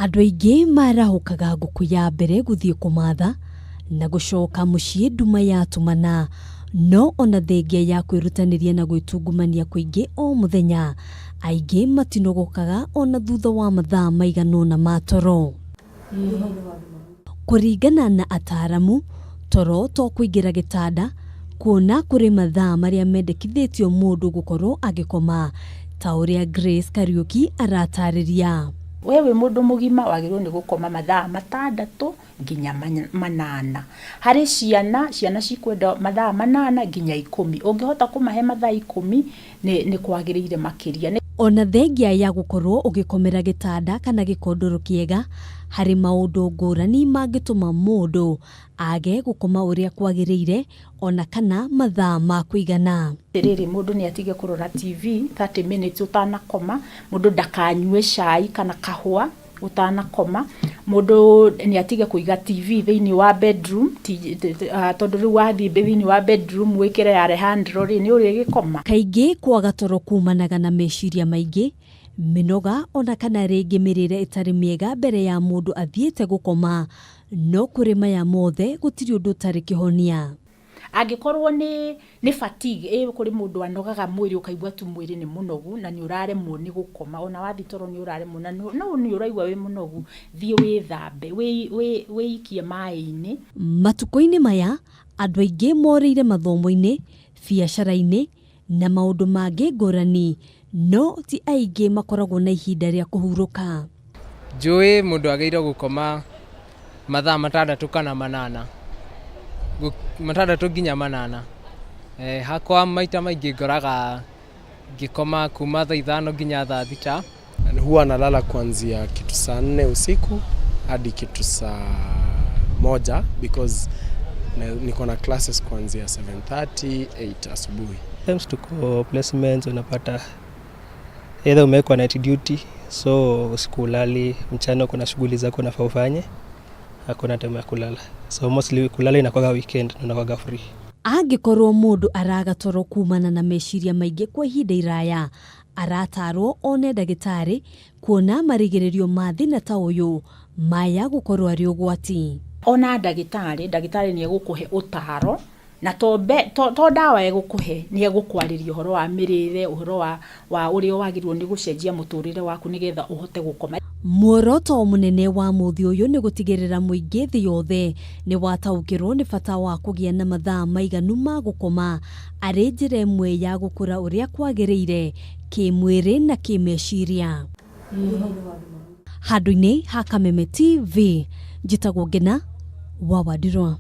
Andũ aingĩ marahũkaga ngũkũ ya mbere gũthiĩ kũmatha na gũcoka mũciĩ nduma yatumana, no ona thengia ya kwĩrutanĩria na gwĩtungumania kũingĩ o mũthenya, aingĩ matinogokaga ona thutha wa mathaa maigana ũna ma toro. Kũringana na ataaramu, toro to kũingĩra gĩtanda, kuona kũrĩ mathaa marĩa mendekithĩtio mũndũ gũkorwo agĩkoma, ta ũrĩa Grace Kariũki aratarĩria. We wĩ mũndũ mũgima wagĩrĩirwo nĩ gũkoma mathaa matandatũ nginya manana. Harĩ ciana, ciana cikwenda mathaa manana nginya ikũmi. Ũngĩhota kũmahe mathaa ikũmi nĩ kwagĩrĩire makĩria. Ona thengia ya gũkorwo ũgĩkomera gĩtanda kana gĩkondoro kĩega, harĩ maũndũ ngũrani mangĩtũma mũndũ age gũkoma ũrĩa kwagĩrĩire ona kana mathaa ma kũigana. Atĩrĩrĩ, mũndũ nĩ atige kũrora TV 30 minutes ũtanakoma, mũndũ ndakanyue cai kana kahũa ũtanakoma, mũndũ nĩ atige kũiga TV thĩinĩ wa bedroom, tondũ rĩu wathiĩ thĩinĩ wa bedroom wĩkĩre Alejandro rĩ, nĩ ũrĩgĩkoma? Kaingĩ kwaga toro kumanaga na meciria maingĩ, mĩnoga ona kana rĩngĩ mĩrĩre ĩtarĩ mĩega mbere ya mũndũ athiĩte gũkoma, no kũrĩ maya mothe gũtirĩ ũndũ ũtarĩ kĩhonia. Angĩkorwo nĩ fatigue, ĩ kũrĩ mũndũ anogaga mwĩrĩ ũkaigua tu mwĩrĩ nĩ mũnogu na nĩ ũraremwo nĩ gũkoma, ona wathiĩ toro nĩ ũraremwo na no nĩ ũraigua wĩ mũnogu, thiĩ wĩthambe, wĩikie maĩ-inĩ. Matukũ-inĩ maya, andũ aingĩ morĩire mathomo-inĩ, biacara-inĩ na maũndũ mangĩ ngũrani, no ti aingĩ makoragwo na ihinda rĩa kũhurũka. Njũĩ mũndũ agĩrĩirwo gũkoma mathaa matandatũ kana manana, matandatũ nginya manana. Hakwa maita maingĩ ngoraga ngĩkoma kuma thaa ithano nginya thaa thita. Huwa nalala kuanzia kitu saa 4 usiku hadi kitu saa 1 because niko na classes kuanzia 7:30 8 asubuhi. Sometimes tuko placements, unapata either umewekwa night duty, so usiku ulali, mchana kuna shughuli zako unafaa ufanye, hakuna time ya kulala. So mostly kulala inakuwaga weekend, unakuwaga free. Angĩkorwo mũndũ araga toro kumana na meciria maingĩ kwa ihinda iraya, aratarwo one ndagĩtarĩ kuona marigĩrĩrio ma thĩna ta ũyũ maya gũkorwo arĩ ũgwati. Ona ndagĩtarĩ nĩ egũkũhe ũtaro, na to ndawa egũkũhe, nĩ egũkwarĩria ũhoro wa mĩrĩre, ũhoro wa ũrĩa wagĩrĩirwo nĩ gũcenjia mũtũrĩre waku nĩgetha ũhote gũkoma. Muoroto mũnene wa mũthĩ ũyũ nĩ gũtigĩrĩra mũingĩ thĩ yothe nĩ wataũkĩrwo nĩ bata wa kũgĩa na mathaa maiganu ma gũkoma arĩ njĩra ĩmwe ya gũkũra ũrĩa kwagĩrĩire kĩmwĩrĩ na kĩmeciria. Handũ-inĩ ha Kameme TV, njĩtagwo Ngena wa Wandirwa.